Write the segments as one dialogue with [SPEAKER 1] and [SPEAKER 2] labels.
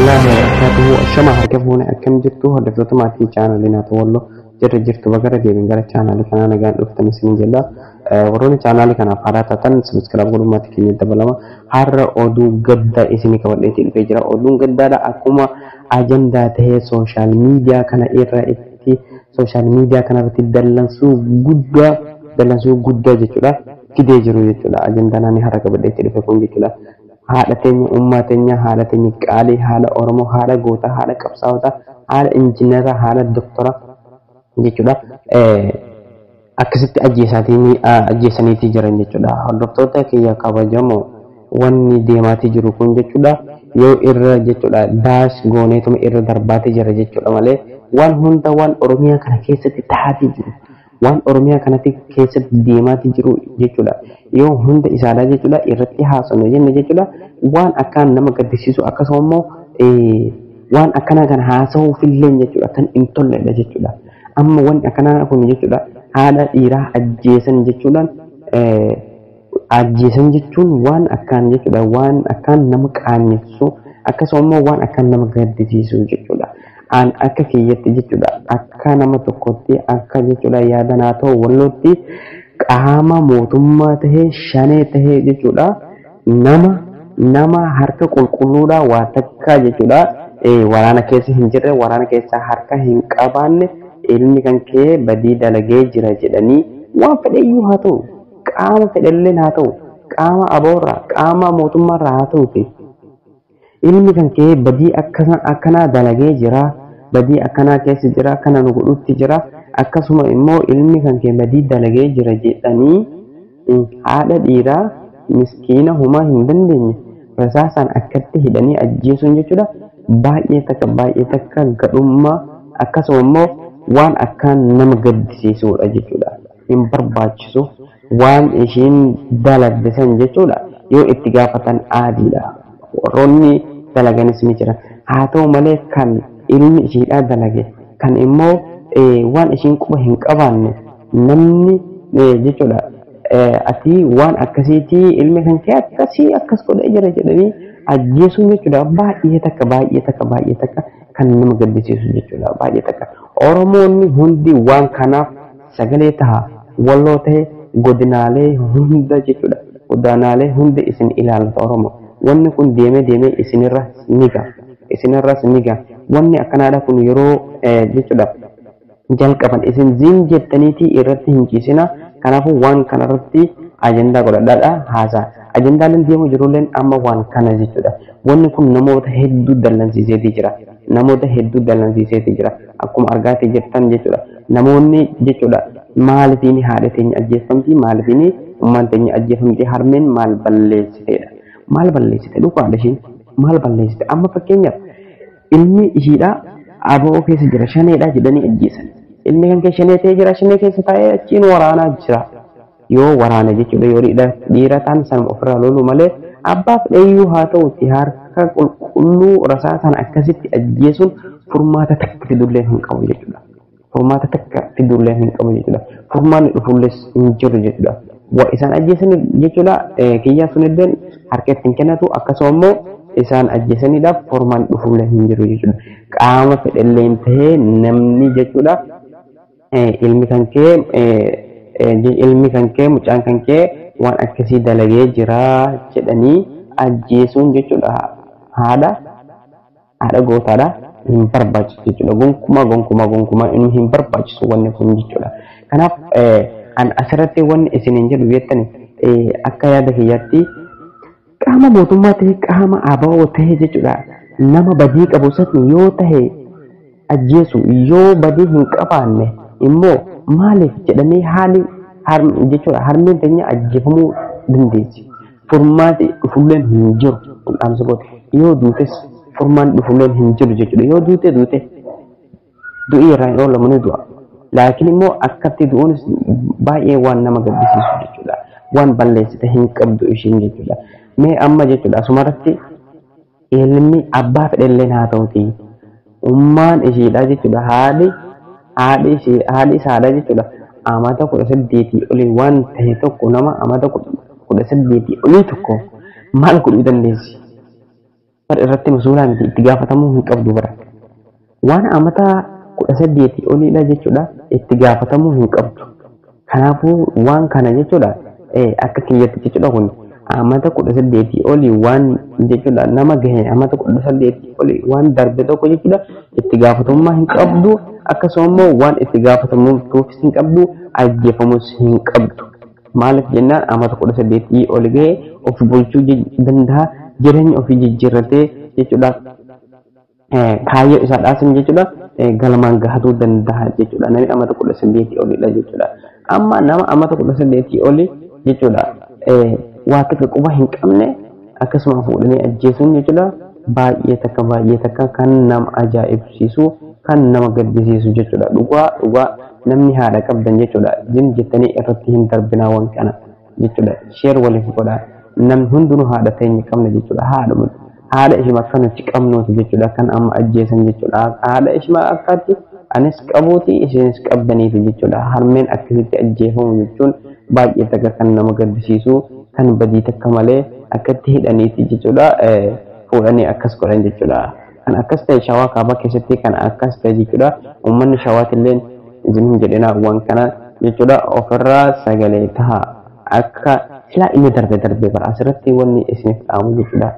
[SPEAKER 1] Warahmatullahi wabarakatuhu. Ashama harka fuune, akkam jirtu hordoftoota maatii chaanalii Naatoo Walloo? Jirra jirtu, bagara deebiin gara chaanalii kanaa nagaan dhuftan isin jedha. Warroonni chaanalii kanaaf haaraa taatan subscribe godhuun maatii keenya dabalama. Har'a oduu gaddaa isinii qabadheetii dhufee jira. Oduun gaddaadha akkuma ajandaa tahee social media kana irra itti social media kana irratti dallansuu guddaa jechuudha fidee jiru jechuudha. Ajandaan ani har'a qabadheetii dhufe kun jechuudha. Haadha teenya, ummaa teenya, haadha teenya qaalii, haadha Oromoo, haadha gootaa, haadha qabsaa'otaa, haadha injiinaraa, haadha doktora jechuudha. Akkasitti ajjeesaniitii jiran jechuudha. Hordoftoota kiyya kabajamoo, wanni deemaatii jiru kun jechuudha yoo irra jechuudha daas gooneetuma irra darbaatii jira jechuudha malee, waan hunda waan Oromiyaa kana keessatti ta'aatii jiru, waan Oromiyaa kanatti keessatti deemaatii jiru jechuudha, yoo hunda isaadhaa jechuudha irratti haasofne jenne jechuudha, waan akkaan nama gaddisiisu, akkasuma immoo waan akkanaa kana haasa'uufillee jechuudha kan hin tolledha jechuudha. Amma wanni akkanaa kun jechuudha, haadha dhiiraa ajjeesan jechuudhaan, ajjeesan jechuun waan akkaan jechuudha, waan akkaan nama qaannessu, akkasuma immoo waan akkaan nama gaddisiisu jechuudha. An akka kiyyatti jechuudha, akka nama tokkotti, akka jechuudha yaada naa ta'u Wallootti, qaama mootummaa tahee, shanee tahee jechuudha, nama harka qulqulluudha, waa takka jechuudha waraana keessa hin jirre, waraana keessa harka hin qabaanne, ilmi kan kee badii dalagee jira jedhanii, waan fedheyyuu haa ta'u, qaama fedhelleen haa ta'u, qaama aboorraa, qaama mootummaarraa haa ta'uti, ilmi kan kee badii akkanaa dalagee jira, badii akkanaa keessa jira, kana nu godhutti jira, akkasuma immoo ilmi kan kee badii dalagee jira jedhanii haadha dhiiraa miskiina humaa hin dandeenye rasaasaan akkatti hidhanii ajjeesuun jechuudha baay'ee takka, baay'ee takka gadhummaa, akkasuma immoo waan akkaan nama gaddisiisudha jechuudha. Hin barbaachisu. Waan ishiin dalagde san jechuudha yoo itti gaafatan aadiidha. Warroonni dalaganis ni jira. Haa ta'u malee, kan ilmi ishiidhaa dalage, kan immoo waan ishiin quba hin qabaanne, namni jechuudha ati waan akkasiitii ilmi kan kee akkasii akkas godhee jira jedhanii ajjeesuun jechuudha baay'ee takka, baay'ee takka, baay'ee takka kan nama gaddisiisu jechuudha baay'ee takka. Oromoonni hundi waan kanaaf sagalee taha. Walloo ta'e, godinaalee hunda jechuudha, godinaalee hunda isin ilaallata Oromoo. Wanni kun deemee deemee isinirra ni ga'a, isinirras ni ga'a. Wanni akkanaadha kun yeroo jechuudha jalqaban isin ziin jettaniitii irratti hin ciisina. Kanaafuu waan kanarratti ajandaa godhadhaadha haasaa. Ajandaaleen deemu jirulleen amma waan kana jechuudha. Wanni kun namoota hedduu dallansiiseetii jira, namoota hedduu dallansiiseetii jira. Akkuma argaatii jirtan jechuudha, namoonni jechuudha maalifiin haadha teenya ajjeeffamti, maalifiin ummaan teenya ajjeeffamti, harmeen maal balleessiteedha, maal balleessite dhugaadha, ishiin maal balleessite? Amma fakkeenyaaf ilmi ishiidha aboo keessa jira, shaneedha jedhanii ajjeesan. Ilmi kan kee shanee ta'ee jira, shanee keessa taa'ee achiin waraanaa jira. Yoo waraana jechuudha, yoo dhiira ta'an sanuma ofirraa lolu malee, abbaa fedhayyuu haa ta'utti harka qulqulluu rasaasaan akkasitti ajjeesuun furmaata takka fidullee hin qabu jechuudha. Furmaata takka fidullee hin qabu jechuudha. Furmaanni dhufullees hin jiru jechuudha. Wa isaan ajjeesan jechuudha, kiyyaa sunillee harka ittiin kennatu, akkasuma immoo isaan ajjeesaniidhaaf furmaan dhufullee hin jiru jechuudha. Qaama fedhalleen tahee namni jechuudha ilmi kan kee, mucaan kan kee waan akkasii dalagee jira jedhanii ajjeesuun jechuudha haadha gootaadha hin barbaachisu jechuudha. Gonkumaa, gonkumaa, gonkumaa inni hin barbaachisu wanni kun jechuudha. Kanaaf an asirratti wanni isiniin jedhu jettani, akka yaada kiyyaatti, qaama mootummaa ta'e, qaama ABO ta'e jechuudha, nama badii qabu san yoo ta'e ajjeesu, yoo badii hin qabaanne immoo maaliif jedhamee haali jechuudha harmeen teenya ajjeefamuu dandeessi? Furmaati dhufulleen hin jiru kun dhaamsa gooti. Yoo duutes furmaan dhufulleen hin jiru jechuudha. Yoo duute duute, du'ii irraa hin oolamu, ni du'a. Laakiin immoo akkatti du'uunis baay'ee waan nama gaddisiisu jechuudha. Waan balleessite hin qabdu ishiin jechuudha. Mee amma jechuudha asumarratti ilmi abbaa fedhelleen haa ta'uti, ummaan ishiidha jechuudha, haadhi isaadha jechuudha, amata 18 olii waan ta'e tokko, nama amata 18 olii tokko maal godhuu dandeessi? Bar irratti masuulaa miti, itti gaafatamuu hin qabdu bara. Waan amata 18 oliidha jechuudha, itti gaafatamuu hin qabdu. Kanaafuu waan kana jechuudha, akka kiyyatti jechuudha, kun amata 18 olii waan jechuudha nama gahe amata 18 olii waan darbe tokko jechuudha itti gaafatamummaa hin qabdu. Akkasuma immoo waan itti gaafatamuufis hin qabdu, ajjeefamus hin qabdu. Maaliif jennaan amata 18 oli gahe of bulchuu danda'a, jireenya ofii jijjiirratee jechuudha, kaayyoo isaa dhaasan jechuudha galmaan gahatuu danda'a jechuudha namni amata 18 olidha jechuudha. Amma nama amata 18 oli jechuudha waa takka quba hin qabne akkasuma fuudhanii ajjeesuun jechuudha baay'ee takka baay'ee takka kan nama ajaa'ibsiisu, kan nama gaddisiisu jechuudha. Dhugaa dhugaa namni haadha qabdan jechuudha zim jettanii irratti hin darbinaa waan kana jechuudha. Sheer waliif godhaa. Namni hundinuu haadha teenya qabna jechuudha. Haadhuma haadha ishuma akka nuti qabnuuti jechuudha kan amma ajjeesan jechuudha. Haadha ishuma akkaatti anis qabuuti isinis qabdaniiti jechuudha. Harmeen akkasitti ajjeefamu jechuun baay'ee takka kan nama gaddisiisu, kan badii takka malee akkatti hidhaniiti jechuudha fuudhanii akkas godhan jechuudha. Kan akkas ta'e Shawaa Kaabaa keessatti kan akkas ta'e jechuudha. Uummanni Shawaatillee isin hin jedhina waan kana jechuudha, ofirraa sagalee taha. Akka silaa inni darbe darbe bara asirratti wanni isiniif dhaamu jechuudha.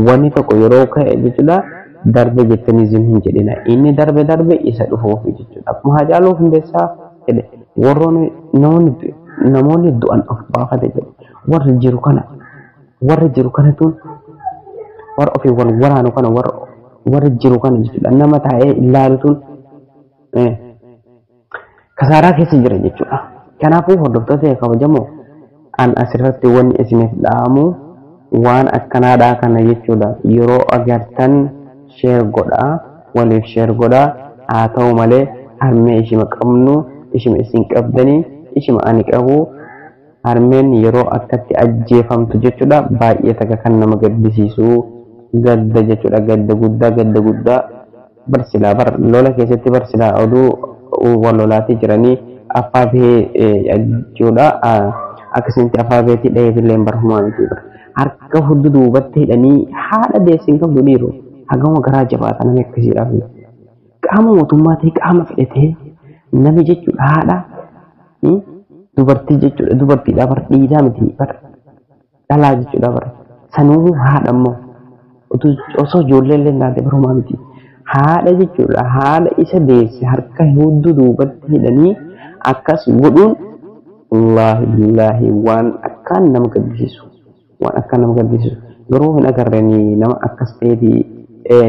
[SPEAKER 1] Wanni tokko yeroo ka'e jechuudha darbe jettanii isin hin jedhina. Inni darbe darbe isa dhufuuf jechuudha. Akkuma Haacaaluu Hundeessaa jedhe, warroonni namoonni du'an of baafate jedhe, warri jiru kana, warri jiru kanatu warra ofii wal waraanu kana, warra jiru kana jechuudha nama taa'ee ilaalutuun kasaaraa keessa jira jechuudha. Kanaafuu hordoftoota kabajamoo, an asirratti wanni isiniif dhaamu waan akkanaadhaa kana jechuudha. Yeroo agartan sheer godhaa, waliif sheer godhaa. Haa ta'u malee harmee ishima qabnu, ishima isin qabdanii, ishima ani qabu, harmeen yeroo akkatti ajjeefamtu jechuudha baay'ee takka kan nama gaddisiisu, gadda jechuudha, gadda guddaa, gadda guddaa. Barsilaa bar lola keessatti barsilaa oduu wal lolaatii jiranii affaa bahee jechuudha akkasitti affaa baheetii dhaheetillee barhumaa miti. Harka hudduu duubatti hidhanii haadha deessin qabdu dhiiru hagama garaa jabaata namni akkasiidhaaf. Qaama mootummaa ta'e, qaama fedhatee nami jechuudha haadha dubartii jechuudha, dubartiidha bar, dhiiraa miti bar, dhalaa jechuudha bar, sanuu haadha immoo osoo ijoollee illee taate barumaa miti. Haadha jechuudha, haadha isa deesse harka hudduu duubatti hidhanii akkas godhuun wallaahi billaahi waan akkaan nama gaddisiisu, waan akkaan nama gaddisiisu. Garuu hin agarreen nama akkas ta'eeti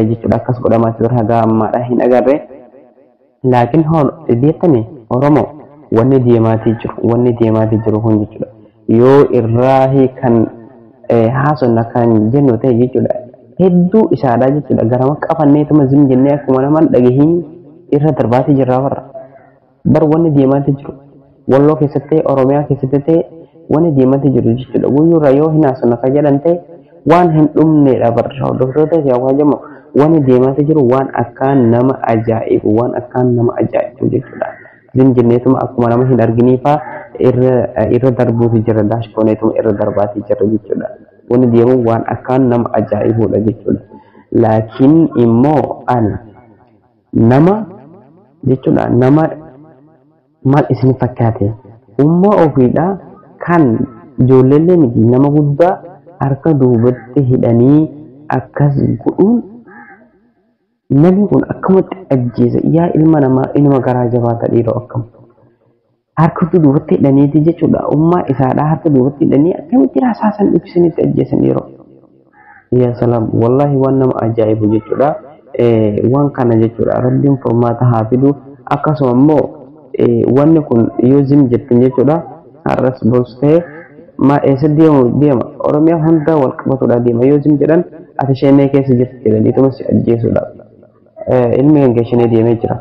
[SPEAKER 1] jechuudha akkas godhamaa ture hagaa ammaadha hin agarre. Laakiin beektani Oromoo, wanni deemaatii jiru, wanni deemaatii jiru kun jechuudha yoo irraa kan haasofna kan jennu ta'e jechuudha hedduu isaadha jechuudha. Garama qabanneetuma zim jennee akkuma namaan dhagahiin irra darbaatii jirraa warra bar. Wanni deemaatii jiru Walloo keessatti ta'e, Oromiyaa keessatti ta'e, wanni deemaatii jiru jechuudha guyyuurra yoo hin haasofna kan jedhan ta'e waan hin dhumneedha barra. Hordoftoota kabajamoo, wanni deemaatii jiru waan akkaan nama ajaa'ibu, waan akkaan nama ajaa'ibu jechuudha. Zim jenneetuma akkuma nama hin arginiifaa irra darbuuti jira, daashkooneetuma irra darbaatii jira jechuudha. Wanni deemu waan akkaan nama ajaa'ibudha jechuudha. Laakiin immoo ani nama jechuudha, nama maal isin fakkaate, ummaa ofiidha kan ijoolleellee miti, nama guddaa harka duubatti hidhanii akkas godhuun, namni kun akkamatti ajjeesa? Yaa ilma namaa, ilma garaa jabaata dhiiroo, akkam harka duubatti hidhaniiti jechuudha ummaa isaadhaa harka duubatti hidhanii akkamitti rasaasan ibsinitti ajjeesan dhiiroo? Yaa salaam, wallaahi waan nama ajaa'ibu jechuudha. Waan kana jechuudha rabbiin furmaata haa fidu. Akkasuma immoo wanni kun yoo zim jettan jechuudha har'as borus ta'e ma eessa deemu deema, Oromiyaa hunda wal qabatudha deema. Yoo zim jedhan ati Shenee keessa jirti jedhaniituma si ajjeesudha. Ilmi kan kee Shenee deemee jira,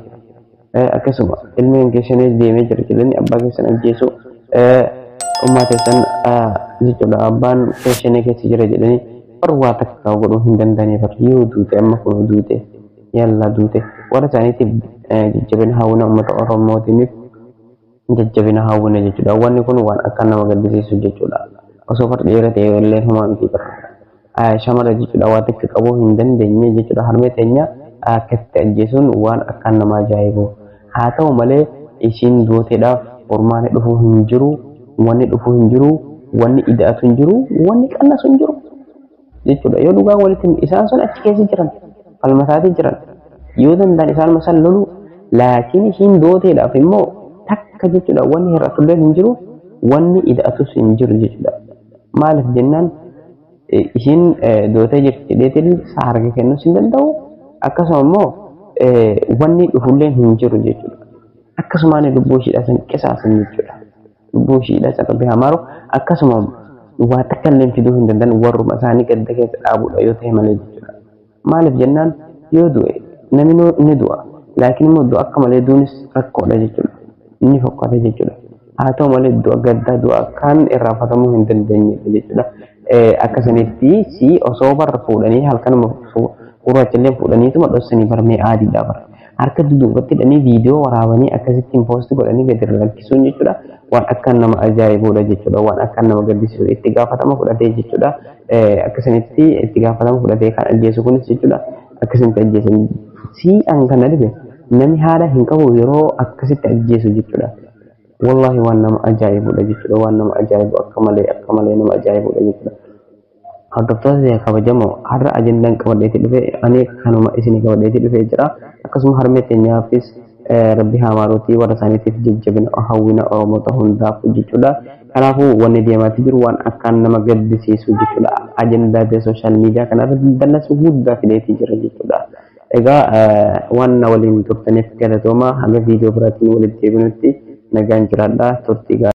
[SPEAKER 1] akkasuma ilmi kan kee Shenee deemee jira jedhanii abbaa keessan ajjeesu, ummaa keessan jechuudha abbaan kee Shenee keessa jira jedhanii bar waa takka godhuu hin danda'anii bar. Yoo duute amma kun duute, yalla duute. Warra isaaniitiif jajjabina hawwina, uummata Oromootiif jajjabina hawwina jechuudha. Wanni kun waan akka nama gaddisiisu jechuudha. Osoo far dhiira ta'e illee homaa miti bar. Shamara jechuudha waan takka qabuu hin dandeenye jechuudha. Harmee teenya akkasitti ajjeesuun waan akkaan nama ajaa'ibu. Haa ta'u malee isiin dooteedhaaf furmaanni dhufuu hin jiru, wanni dhufuu hin jiru, wanni ida'atu hin jiru, wanni qannasu hin jiru jechuudha. Yoo dhugaan walitti isaan sun achi keessa jiran falmataatii jiran yoo danda'an isaan san lolu, laakiin isiin dooteedhaaf immoo takka jechuudha wanni hir'atullee hin jiru, wanni ida'atus hin jiru jechuudha. Maaliif jennaan isiin dootee jirti jedheetiin isaa harka kennuus hin danda'u, akkasuma immoo wanni dhufullee hin jiru jechuudha. Akkasumaan lubbuu ishiidha san qisaasan jechuudha. Lubbuu ishiidha san Rabbi haa maaru. Akkasuma waa takka illee fiduu hin danda'an, warruma isaanii gadda keessa dhaabuudha yoo ta'e malee jechuudha. Maaliif jennaan yoo du'e namni ni du'a. Laakiin immoo du'a akka malee duunis rakkoodha jechuudha. Inni fokkata jechuudha. Haa ta'u malee du'a gaddaa du'a akkaan irraanfatamuu hin dandeenyedha jechuudha. Akkasanitti si osoo barra fuudhanii halkanuma gurraachallee fuudhaniituma dhossanii barmee aadiidha bara. Harka duubatti hidhanii viidiyoo waraabanii akkasittiin poosti godhanii gadi lakkisuun jechuudha. Waan akkaan nama ajaa'ibudha jechuudha. Waan akkaan nama gaddisiisu itti gaafatama fudhatee jechuudha. Akkasanitti itti gaafatama fudhatee kan ajjeesu kunis jechuudha. Akkasinitti ajjeesan. Si an kana dhibe namni haadha hin qabu yeroo akkasitti ajjeesu jechuudha. Wallaahi waan nama ajaa'ibudha jechuudha. Waan nama ajaa'ibu akka malee nama ajaa'ibudha jechuudha. Hordoftoota kabajamoo har'a ajandaan qabadheetii dhufe ani kanuma isinii qabadheetii dhufee jira. Akkasuma harmee teenyaafis Rabbi haa maaruutii warra isaaniitiif jajjabina hawwina Oromoota hundaaf jechuudha. Kanaafuu wanni deemaatti jiru waan akkaan nama gaddisiisu jechuudha. Ajandaa sooshaal miidiyaa kanarratti dallasu guddaa fideetii jira jechuudha. Egaa waan na waliin turtaniif galatooma, haga viidiyoo biraatiin walitti deebinutti nagaan jiraadhaa, turtii gaarii.